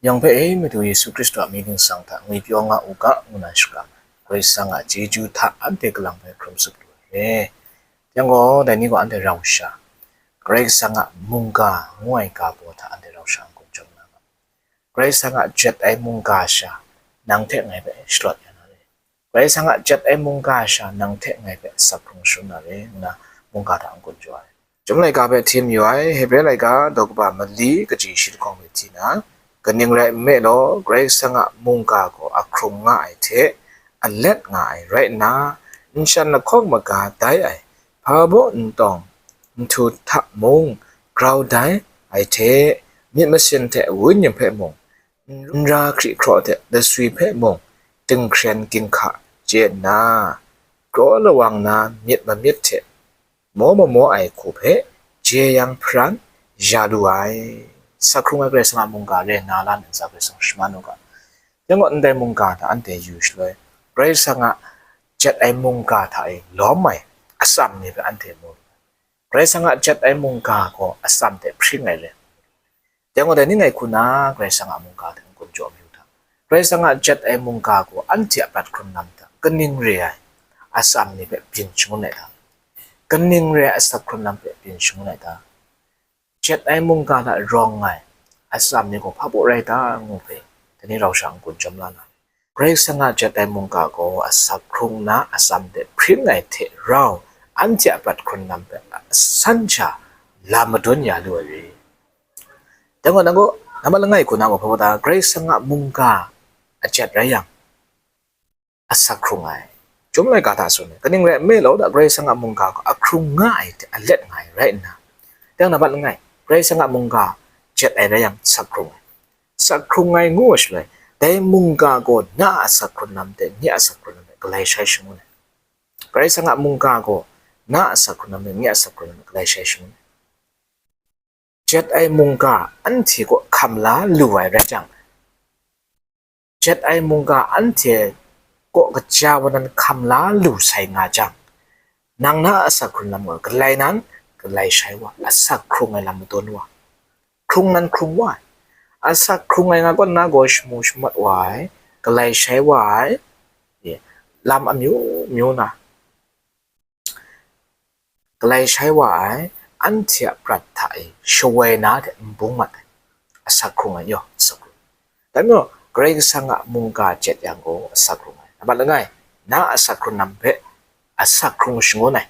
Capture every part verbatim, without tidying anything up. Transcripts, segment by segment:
Yawng hpe e Madu Yesu Hkristu a mying ningsang hta ngwipyaw nga u ga, ngu na shara, Karai Kasang a chyeju hta anhte kalang hpe hkrum tsup lu ai re. Yang gaw, dai ni gaw anhte rau sha, Karai Kasang a mungga ngu ai ga baw hta anhte rau sha n-gun jawm na nga. Karai Kasang a jet ai mungga sha, nang hte ngai hpe shalawt ya na re. Karai Kasang a jet ai mungga sha, nang hte ngai hpe asak hkrung shangun na re, ngu na mungga hta n-gun jaw ai. Chyum laika hpe hti mayu ai, Hebre laika daw kaba mali kaji shi lahkawng hpe hti na, kaning rai nme law, Karai Kasang a mungga gaw ahkrung nga ai hte, alet nga ai rai nna, nshan lahkawng maga dai ai, hpa baw ntawng nhtu hta mung grau dai ai hte, myit masin hte wenyin hpe mung, nra hkri hkraw hte laswi hpe mung, dinghkren ginhka chye nna, kraw lawang na myit mamyit hte maw mamaw ai hku hpe jeyang hparan ya lu ai. Asak hkrung ai Karai Kasang a mungga re nna la ntsa Karai Kasang shaman u ga. Yang gaw, ndai mungga hta anhte yu shaloi, Karai Kasang a jet ai mungga hta e lawm ai atsam ni hpe anhte mu. Karai Kasang a jet ai mungga gaw atsam hte hpring ai re. Yang gaw, dai ni ngai hku na Karai Kasang a mungga hte n-gun jaw mayu hta. Karai Kasang a jet ai mungga gaw anhte a prat hkrun lam hta kaning re ai atsam ni hpe byin shangun ai hta? Kaning re ai asak hkrun lam hpe byin shangun ai hta? Jet ai mungga hta rawng ai atsam ni gaw hpa baw rai ta, ngu hpe, dai ni rau sha n-gun jawm la na. Karai Kasang a jet ai mungga gaw asak hkrung nna atsam hte hpring ai hte rau, anhte a prat hkrun lam hpe asan sha lam madun ya lu ai re. Dai gaw, nang gaw, nambat langai hku na gaw hpa baw ta, Karai Kasang a mungga a jet rai yang, asak hkrung ai. Chyum laika hta tsun ai. Kaning rai nme law, da Karai Kasang a mungga gaw ahkrung nga ai hte alet nga ai rai nna, dang nambat langai, Karai Kasang a mungga jet ai rai yang, asak hkrung ai. Asak hkrung ai ngu ai shaloi, dai mungga gaw na a asak hkrun lam hte nye a asak hkrun lam hpe galai shai shangun ai. Karai Kasang a mungga gaw na a asak hkrun lam hte nye a asak hkrun lam hpe galai shai shangun ai. Jet ai mungga anhte kaw hkam la lu ai rai jang, jet ai mungga anhte kaw kaja wa nan hkam la lu sai nga jang, nang na a asak hkrun lam gaw galai nan, galai shai wa, asak hkrung ai lam madun wa, hkrung nan hkrung wa ai. Asak hkrung ai nga kaw na gaw shamu shamat wa ai, galai shai wa ai, e, lam amyu myu na, galai shai wa ai, anhte a prat hta e shawai na hte n bung mat ai, asak hkrung ai yaw, asak hkrung. Dai majaw, Karai Kasang a mungga jet yang gaw asak hkrung ai. Nambat langai, na a asak hkrun lam hpe asak hkrung shangun ai.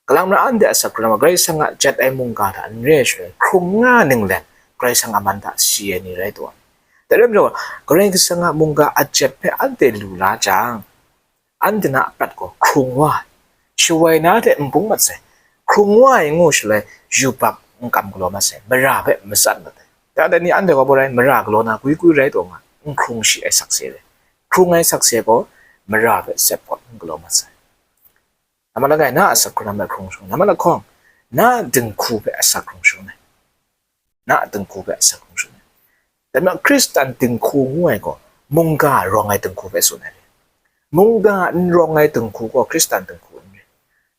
Kalang mara anhte a asak hkrun lam, Karai Kasang a jet ai mungga hta n re ai shaloi, hkrung nga ninglen, Karai Kasang a man hta si ai ni rai taw ai. Dai rai majaw, Karai Kasang a mungga a jet hpe anhte lu la jang, anhte na a prat gaw hkrung wa ai, shawai na hte n bung mat sai. Hkrung wa ai ngu shaloi, yubak n kam galaw mat sai, mara hpe matsat mat ai. Ya dai ni anhte gaw bawrai, mara galaw na gwi gwi rai taw nga, n hkrung shi ai sakse rai. Hkrung ai sakse gaw mara hpe sep hkawt n galaw mat sai. Nambat langai, na a asak hkrun lam hpe hkrung shangun ai. Nambat lahkawng, na a dinghku hpe asak hkrung shangun ai. Na a dinghku hpe asak hkrung shangun ai. Dai majaw, Hkristan dinghku ngu ai gaw mungga rawng ai dinghku hpe tsun ai re. Mungga n rawng ai dinghku gaw Hkristan dinghku n re.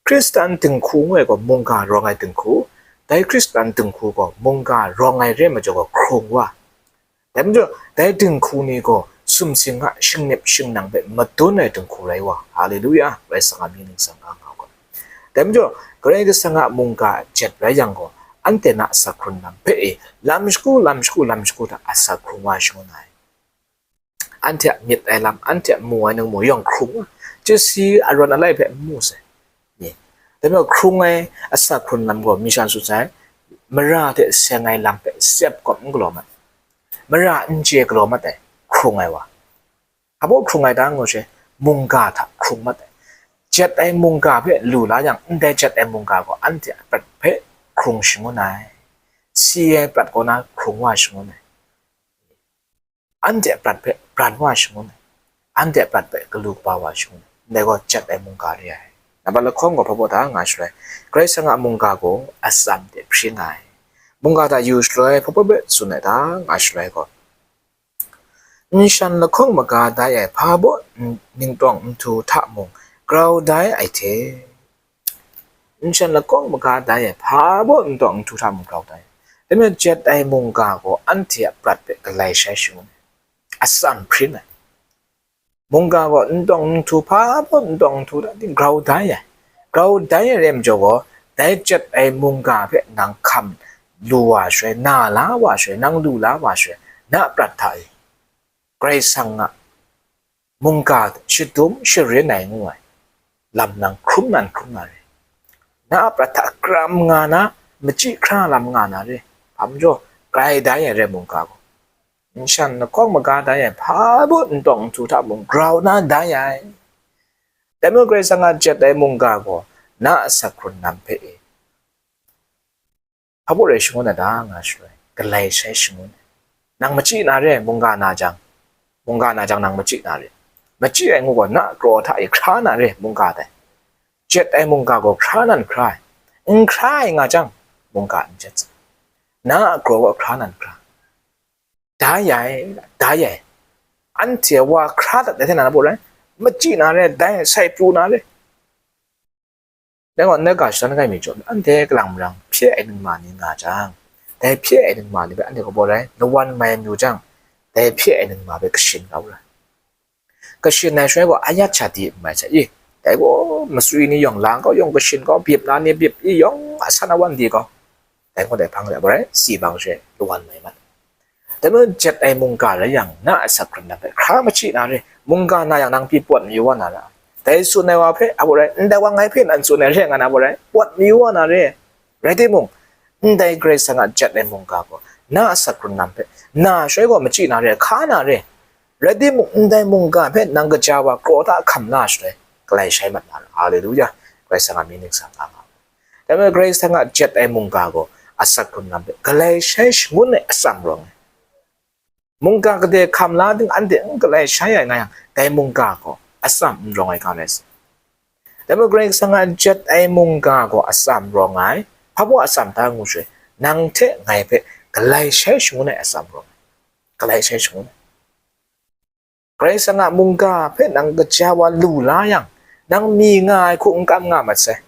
Hkristan dinghku ngu ai gaw mungga rawng ai dinghku, dai Hkristan dinghku gaw mungga rawng ai re ai majaw gaw hkrung wa. Dai majaw, dai dinghku ni gaw sumsing a shingnip shingnang hpe madun ai dinghku rai wa. Haleluya! Karai Kasang a mying ningsang nga nga u ga. Dai majaw, Karai Kasang a mungga jet rai yang gaw, anhte na asak hkrun lam hpe e, lam shagu, lam shagu, lam shagu hta asak hkrung wa shangun ai. Anhte a myit ai lam, anhte a mu ai ningmu yawng hkrung wa, chyasi arawn alai hpe n mu sai. Ni, dai majaw, hkrung ai asak hkrun lam gaw, mi sha n tsun sai, mara hte seng ai lam hpe sep kawp n galaw mat, mara n chye galaw mat ai, hkrung ai wa. Hpa baw hkrung ai ta ngu she, mungga hta hkrung mat ai. Jet ai mungga hpe lu la yang, ndai jet ai mungga gaw anhte a prat hpe hkrung shangun ai. Si ai prat kaw na hkrung wa shangun ai. Anhte a prat hpe bran wa shangun ai. Anhte a prat hpe galu kaba wa shangun ai. Ndai gaw jet ai mungga re ai. Nambat lahkawng gaw hpa baw ta nga shaloi, Karai Kasang a mungga gaw atsam hte hpring ai. Mungga hta yu shaloi, hpa baw hpe tsun ai ta nga shaloi gaw, nshan lahkawng maga dai ai hpa baw n-, ningtawng nhtu hta mung grau dai ai hte, nshan lahkawng maga dai ai hpa baw ningtawng nhtu hta mung grau dai. Dai majaw jet ai mungga gaw anhte a prat hpe galai shai shangun ai, atsam hpring ai. Mungga gaw n tawng n htu, hpa baw n tawng n htu, dai ting grau dai ai. Grau dai ai rai majaw gaw, dai jet ai mungga hpe nang hkam lu wa shaloi, na la wa shaloi, nang lu la wa shaloi, na prat hta e Karai Kasang a mungga shadum sharin ai ngu ai lam nang hkrum nan hkrum na re. Na a prat hta kram nga na, machyi hkra lam nga na re. Hpa majaw, grai dai ai re mungga gaw. Nshan lahkawng maga dai ai, hpa baw n tawng n htu hta mung grau na dai ai. Dai majaw Karai Kasang a jet ai mungga gaw na a asak hkrun lam hpe e, hpa baw rai shangun ai ta nga shaloi, galai shai shangun ai. Nang machyi na re, mungga na jang, mungga na jang nang machyi na re. Machyi ai ngu gaw, na kraw hta e hkra na re, mungga dai. Jet ai mungga gaw hkra nan hkra ai. N hkra ai nga jang, mungga n jet sai. Na a kraw gaw hkra nan hkra. Dai ai, dai ai. Anhte wa hkra dat ai hte na na baw rai, machyi na re, dai sai pru na re. Dai gaw, ndai ga shadawn langai mi jaw, anhte kalang marang hpye ai ningma ni nga jang, dai hpye ai ningma ni hpe anhte kabaw rai, lawan mai mayu jang, dai hpye ai ningma hpe kashin kau rai. Kashin ai shaloi gaw, ayat sha di n mai sai, i, dai gaw, masui ni yawng, lang kau yawng, kashin kau, bip na ni bip, i, yawng a san awan di kau. Dai gaw dai hpang de, abaw rai, si bang she lawan mai mat. Dai majaw jet ai mungga rai yang, na a asak hkrun lam hpe hkra machyi na re, mungga na yang nang pyi pawt mayu wa na ra. Dai tsun ai wa hpe, abaw rai, ndai wa ngai hpe nan tsun ai re nga na, abaw rai, pawt mayu wa na re. Rai timung, ndai Karai Kasang a jet ai mungga gaw, na a asak hkrun lam hpe, na shaloi gaw machyi na re, hka na re. Rai timung, ndai mungga hpe nang kaja wa kraw hta hkam la shaloi, galai shai mat na ra. Haleluya! Karai Kasang a mying ningsang nga nga. Dai majaw Karai Kasang a jet ai mungga gaw asak hkrun lam hpe galai shai shangun ai atsam rawng ai. Mungga gade hkam la ting anhte n galai shai ai nga yang, dai mungga gaw atsam n rawng ai ga rai sai. Dai majaw Karai Kasang a jet ai mungga gaw atsam rawng ai, hpa baw atsam ta ngu shaloi, nang hte ngai hpe galai shai shangun ai atsam rawng ai, galai shai shangun ai. Karai Kasang a mungga hpe nang kaja wa lu la yang, nang mi nga ai hku n kam nga mat sai.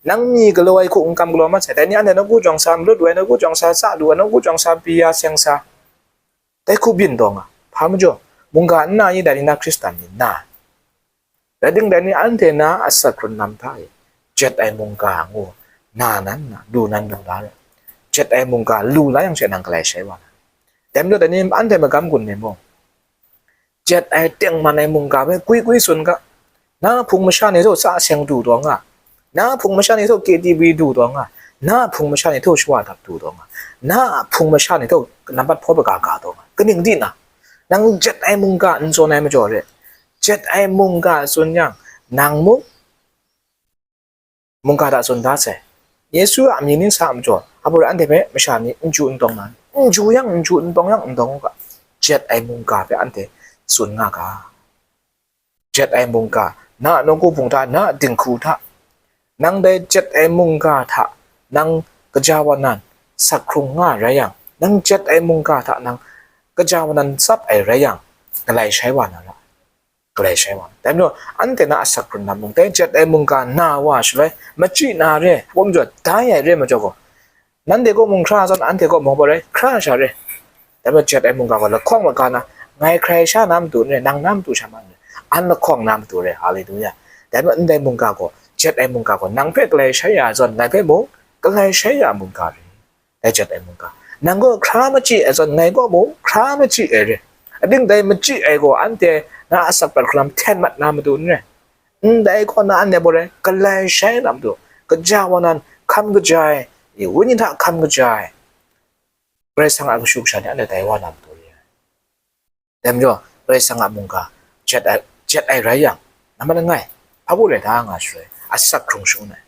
Nang mi galaw ai hku n kam galaw mat sai. Dai ni anhte nawku jawng sa malut lu ai, nawku jawng sa sa lu ai, nawku jawng sa pyi ya seng sa, dai hku byin taw nga. Hpa majaw, mungga n na i, dai ni na Hkristan ni n na. Rai timung, dai ni anhte na a asak hkrun lam hta e, jet ai mungga ngu, na nan na, lu nan lu la ai. Jet ai mungga lu la yang she nang galai shai wa na. Dai majaw, dai ni anhte magam gun ni mung, jet ai tengman ai mungga hpe gwi gwi tsun ga. Na hpung masha ni htaw sa seng du taw nga, na hpung masha ni htaw K T V du taw nga, na hpung masha ni htaw shawa dap du taw nga, na hpung masha ni htaw nampat hpaw hpe ga ga taw nga. Kaning di na? Nang jet ai mungga n tsun ai majaw re. Jet ai mungga tsun yang, nang mung mungga hta tsun da sai. Yesu a mying ningsang a majaw, abaw rai anhte hpe masha ni n ju n tawng na, n ju yang, n ju n tawng yang, n tawng u ga, jet ai mungga hpe anhte tsun nga ga. Jet ai mungga, na a nawku hpung hta, na a dinghku hta, nang dai jet ai mungga hta nang kaja wa nan sak hkrung nga rai yang, nang jet ai mungga hta nang kaja wa nan tsap ai rai yang, galai shai wa na ra. Galai shai wa. Dai majaw, anhte na a asak hkrun lam mung, dai jet ai mungga na wa shaloi, machyi na re, hpa majaw, dai ai re majaw gaw, nanhte kaw mung hkra zawn, anhte kaw mung hpa rai, hkra sha re. Dai majaw, jet ai mungga gaw lahkawng maga na, ngai hkrai sha na matu n re, nang na matu sha ma n re, an lahkawng na matu re. Haleluya! Dai majaw, ndai mungga gaw, jet ai mungga gaw, nang hpe galai shai ya zawn, ngai hpe mung galai shai ya mungga re. Dai jet ai mungga, nang gaw hkra machyi ai zawn, ngai gaw mung hkra machyi ai re. Ating dai machyi ai gaw, anhte na a asak prat hkrun lam hten mat na matu n re. Ndai gaw na anhte baw rai, galai shai na matu, kaja wa nan hkam kaja ai, i, wenyi hta hkam kaja ai, Karai Kasang a kashu kasha ni anhte tai wa na matu re ai. Dai majaw, Karai Kasang a mungga jet ai, jet ai rai yang, nambat langai, hpa baw rai da nga shaloi, asak hkrung shangun ai.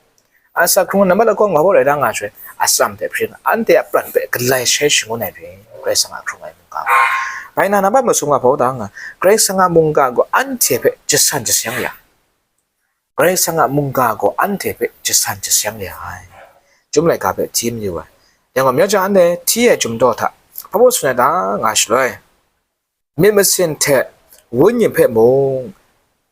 Asak hkrung nambat lahkawng hpa baw rai da nga shaloi, atsam hte hpring, anhte a prat hpe galai shai shangun ai re, Karai Kasang a hkrung ai mungga gaw. Bai na, nambat masum nga hpa baw da nga, Karai Kasang a mungga gaw anhte hpe jasan jaseng ya. Karai Kasang a mungga gaw anhte hpe jasan jaseng ya ai. Chyum laika hpe hti mayu ai. Yang gaw, myaja anhte hti ai chyum daw hta hpa baw tsun ai ta nga shaloi, myit masin hte wenyi hpe mung,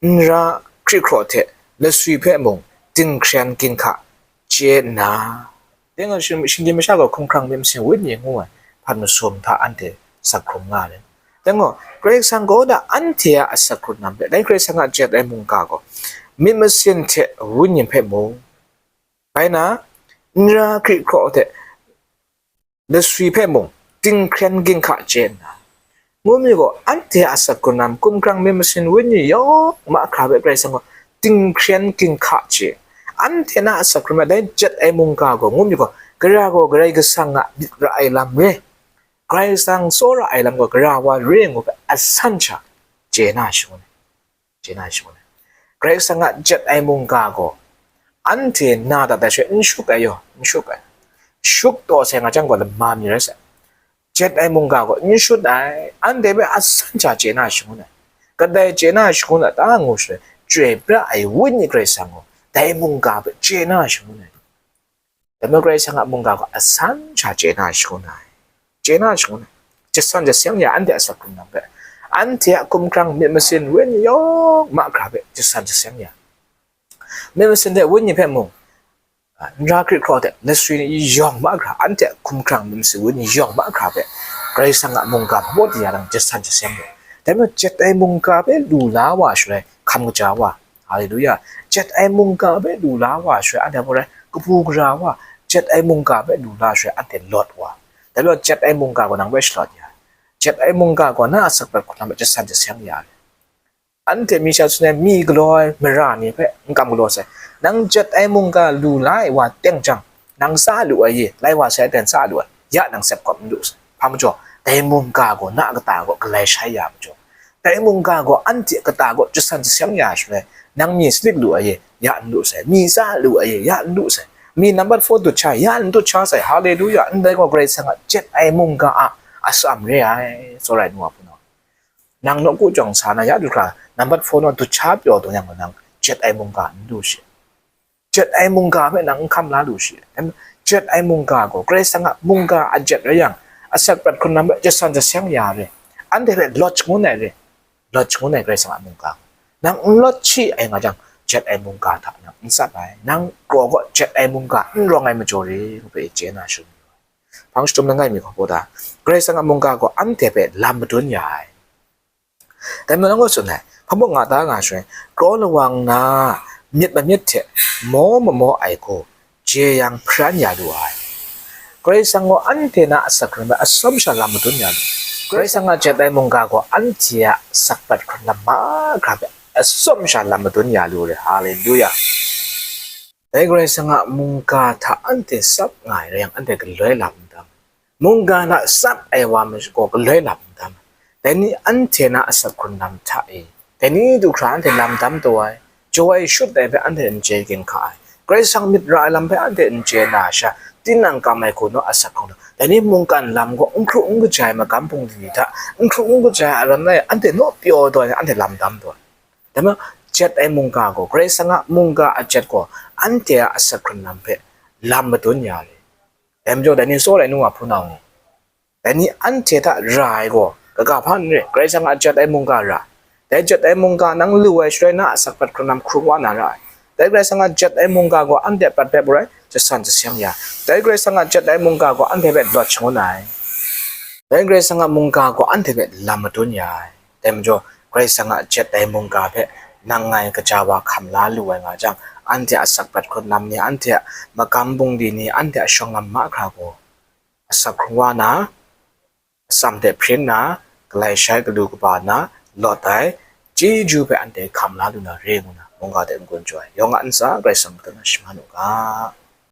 n ra hkri hkraw hte laswi hpe mung, dinghkren ginhka chye nna, Dai gaw shing-, shinggyim masha gaw hkumhkrang myit masin wenyi ngu ai hpan masum hta anhte asak hkrung nga ai. Dai gaw, Karai Kasang gaw na anhte a asak hkrung lam hpe, dai Karai Kasang a jet ai mungga gaw, myit masin hte wenyi hpe mung, bai na, nra hkri hkraw hte laswi hpe mung, dinghkren ginhka chye nna, ngu mi gaw, anhte a asak hkrung lam, hkumhkrang myit masin wenyi yawng mahkra hpe Karai Kasang gaw dinghkren ginhka chye. Anhte na asak hkrung lam, dai jet ai mungga gaw, ngu mi gaw, gara gaw Karai Kasang a myit ra ai lam re, Karai Kasang tsawra ai lam gaw gara wa re ngu hpe asan sha chye na shangun ai. Chye na shangun ai. Karai Kasang a jet ai mungga gaw, anhte na dat ai sha n shut ai yaw, n shut ai. Shut taw sai nga jang gaw lama mi rai sai. Jet ai mungga gaw n shut ai, anhte hpe asan sha chye na shangun ai. Kadai chye na shangun ai ta ngu shaloi, chyoi pra ai Wenyi Karai Kasang gaw, dai mungga hpe chye na shangun ai. Dai majaw Karai Kasang a mungga gaw asan sha chye na shangun ai. Chye na shangun ai. Jasan jaseng ya anhte a asak hkrung lam hpe. Anhte a hkumhkrang myit masin wenyi yawng mahkra hpe jasan jaseng ya. Myit masin hte wenyi hpe mung, a, nra hkri hkraw hte laswi ni yawng mahkra, anhte a hkumhkrang myit masin wenyi yawng mahkra hpe Karai Kasang a mungga hpaw di ya lang jasan jaseng ya. Dai majaw jet ai mungga hpe lu la wa shaloi hkam kaja wa. Haleluya. Jet ai mungga hpe lu la wa shaloi anhte hpaw rai kabu gara wa, jet ai mungga hpe lu la shaloi anhte lawt wa. Dai majaw jet ai mungga gaw nang hpe shalawt ya. Jet ai mungga gaw na a asak prat hkrung lam hpe jasan jaseng ya. Anhte mi sha tsun ai mi galaw ai mara ni hpe n kam galaw sai. Nang jet ai mungga lu la ai wa teng jang, nang tsa lu ai e, lai wa sai aten tsa lu ai, ya nang sep kawp n lu sai. Hpa majaw, dai mungga gaw na a kata gaw galai shai ya majaw, dai mungga gaw anhte a kata gaw jasan jaseng ya shaloi, nang mi sadik lu ai e, ya n lu sai, mi tsa lu ai e, ya n lu sai, mi nambat four dut sha, ya n dut sha sai. Haleluya. Ndai gaw Karai Kasang a jet ai mungga a atsam re ai, tsawra ai nu wa hpunau. Nang nawku jawng sa na ya du hkra, nambat four naw dut sha pyaw taw yang gaw nang jet ai mungga n lu shi. Jet ai mungga hpe nang n hkam la lu shi. Em, jet ai mungga gaw, Karai Kasang a mungga a jet rai yang, asak prat hkrung lam hpe jasan jaseng ya re. Anhte hpe lawt shangun ai re. Lawt shangun ai Karai Kasang a mungga. Nang n lawt shi ai nga jang, jet ai mungga hta nang n tsap ai. Nang kraw gaw jet ai mungga n rawng ai majaw re, ngu hpe chye na shangun. Hpang shadum langai mi hku gaw da, Karai Kasang a mungga gaw anhte hpe lam madun ya ai. Dai majaw nang gaw tsun ai, hpa mung nga ta nga shaloi, kraw lawang na myit mamyit hte maw mamaw ai hku jeyang hparan ya lu ai. Karai Kasang gaw anhte na asak hkrung lam hpe atsawm sha lam madun ya lu. Karai Kasang a jet ai mungga gaw anhte a asak prat hkrung lam mahkra hpe atsawm sha lam madun ya lu re. Haleluya. Dai Karai Kasang a mungga hta anhte tsap nga ai rai yang, anhte galoi lam n tam? Mungga hta tsap ai wa gaw galoi lam n tam? Dai ni anhte na asak hkrung lam hta e, dai ni du hkra anhte lam dam taw ai, jaw ai shut ai hpe anhte n chye ginhka ai, Karai Kasang myit ra ai lam hpe anhte n chye na sha, tinang kam ai hku naw asak hkrung lam, dai ni mungkan lam gaw n hkru n kaja ai magam bungli ni hta, n hkru n kaja ai aram lai anhte naw pyaw taw ai, anhte lam dam taw ai. Dai majaw, jet ai mungga gaw, Karai Kasang a mungga a jet gaw, anhte a asak hkrung lam hpe lam madun ya le. Dai majaw, dai ni tsawra ai nu wa hpunau ni, dai ni anhte hta ra ai gaw, kaga hpa n re, Karai Kasang a jet ai mungga ra. Dai jet ai mungga nang lu ai shaloi na asak prat hkrung lam hkrung wa na ra ai. Dai Karai Kasang a jet ai mungga gaw anhte a prat hpe garai jasan jaseng ya. Dai Karai Kasang a jet ai mungga gaw anhte hpe lawt shangun ai. Dai Karai Kasang a mungga gaw anhte hpe lam madun ya ai. Dai majaw, Karai Kasang a jet ai mungga hpe nang ngai kaja wa hkam la lu ai nga jang, anhte a asak prat hkrung lam ni, anhte a magam bungli ni, anhte a shawng lam mahkra gaw, asak hkrung wa na, atsam hte hpring na, galai shai galu kaba na, lawt ai, chyeju hpe anhte hkam la lu na re ngu na, mungga hte n-gun jaw ai, yawng a ntsa Karai Kasang mahtang na shaman u ga.